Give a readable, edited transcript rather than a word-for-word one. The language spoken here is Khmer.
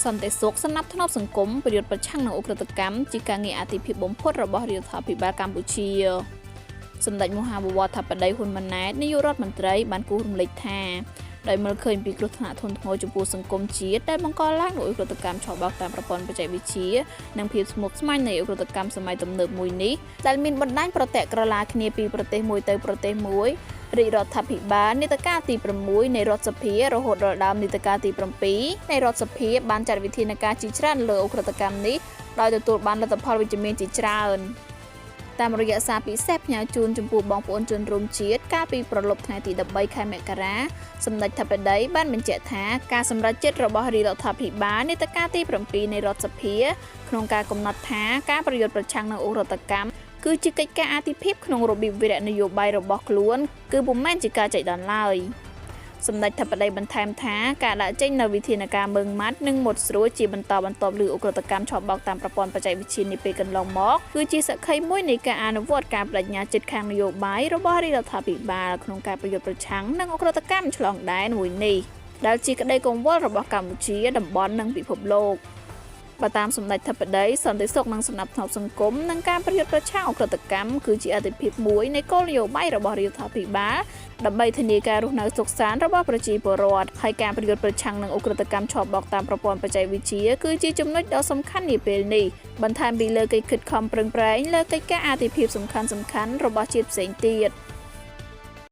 សន្តិសុខសណ្ដាប់ធ្នាប់សង្គមប្រយុទ្ធប្រឆាំងនឹងឧក្រិដ្ឋកម្មជាការងារអាទិភាពបំផុតរបស់រាជរដ្ឋាភិបាលកម្ពុជាសម្ដេចមហាបវរធិបតីហ៊ុនម៉ាណែតនាយករដ្ឋមន្ត្រីបានគូសរំលេចថាដោយមើលឃើញពីគ្រោះថ្នាក់ធ្ងន់ធ្ងរចំពោះសង្គមជាតិដែលបង្កឡើងដោយឧក្រិដ្ឋកម្មឆបោកតាមប្រព័ន្ធបច្ចេកវិទ្យានិងភាពស្មុគស្មាញនៃឧក្រិដ្ឋកម្មសម័យទំនើបមួយនេះដែលមានបណ្ដាញប្រតិក្រឡាគ្នាពីប្រទេសមួយទៅប្រទេសមួយរាជរដ្ឋាភិបាលនីតិកាលទី6នៃរដ្ឋសភារហូតដល់ដើមនីតិកាលទី7នៃរដ្ឋសភាបានចាត់វិធានការជាច្រើនលើឧក្រិដ្ឋកម្មនេះដោយទទួលបានលទ្ធផលវិជ្ជមានជាច្រើនតាមរយៈសារពិសេសផ្ញើជូនចំពោះបងប្អូនជនរួមជាតិកាលពីប្រលប់ថ្ងៃទី13ខែមករាសម្ដេចធិបតីបានបញ្ជាក់ថាការសម្រេចចិត្តរបស់រាជរដ្ឋាភិបាលនីតិកាលទី7នៃរដ្ឋសភាក្នុងការកំណត់ថាការប្រយុទ្ធប្រឆាំងនឹងឧក្រិដ្ឋកម្មគឺជាកិច្ចការអាទិភាពក្នុងរបៀបវិរៈនយោបាយរបស់ខ្លួនគឺពុំមែនជាការចៃដន្យឡើយសម្ដេចធិបតីបន្ថែមថាការដាក់ចេញនូវវិធានការម៉ឺងម៉ាត់និងមុតស្រួចជាបន្តបន្ទាប់លើឧក្រិដ្ឋកម្មឆបោកតាមប្រព័ន្ធបច្ចេកវិទ្យានាពេលកន្លងមកគឺជាសក្ខីមួយនៃការអនុវត្តការបដិញ្ញាចិត្តខាងនយោបាយរបស់រាជរដ្ឋាភិបាលក្នុងការប្រយុទ្ធប្រឆាំងនឹងឧក្រិដ្ឋកម្មឆ្លងដែនមួយនេះដែលជាក្តីកង្វល់របស់កម្ពុជាតំបន់និងពិភពលោកបើតាមសម្ដេចធិបតីសន្តិសុខនិងសណ្ដាប់ធ្នាប់សង្គមនិងការប្រយុទ្ធប្រឆាំងឧក្រិដ្ឋកម្មគឺជាអាទិភាពមួយនៃគោលនយោបាយរបស់រាជរដ្ឋាភិបាលដើម្បីធានាការរស់នៅសុខសាន្តរបស់ប្រជាពលរដ្ឋហើយការប្រយុទ្ធប្រឆាំងនឹងឧក្រិដ្ឋកម្មឆបោកតាមប្រព័ន្ធបច្ចេកវិទ្យាគឺជាចំណុចដ៏សំខាន់នាពេលនេះបន្ថែមពីលើកិច្ចខិតខំប្រឹងប្រែងលើកិច្ចការអាទិភាពសំខាន់ៗរបស់ជាតិផ្សេងទៀត។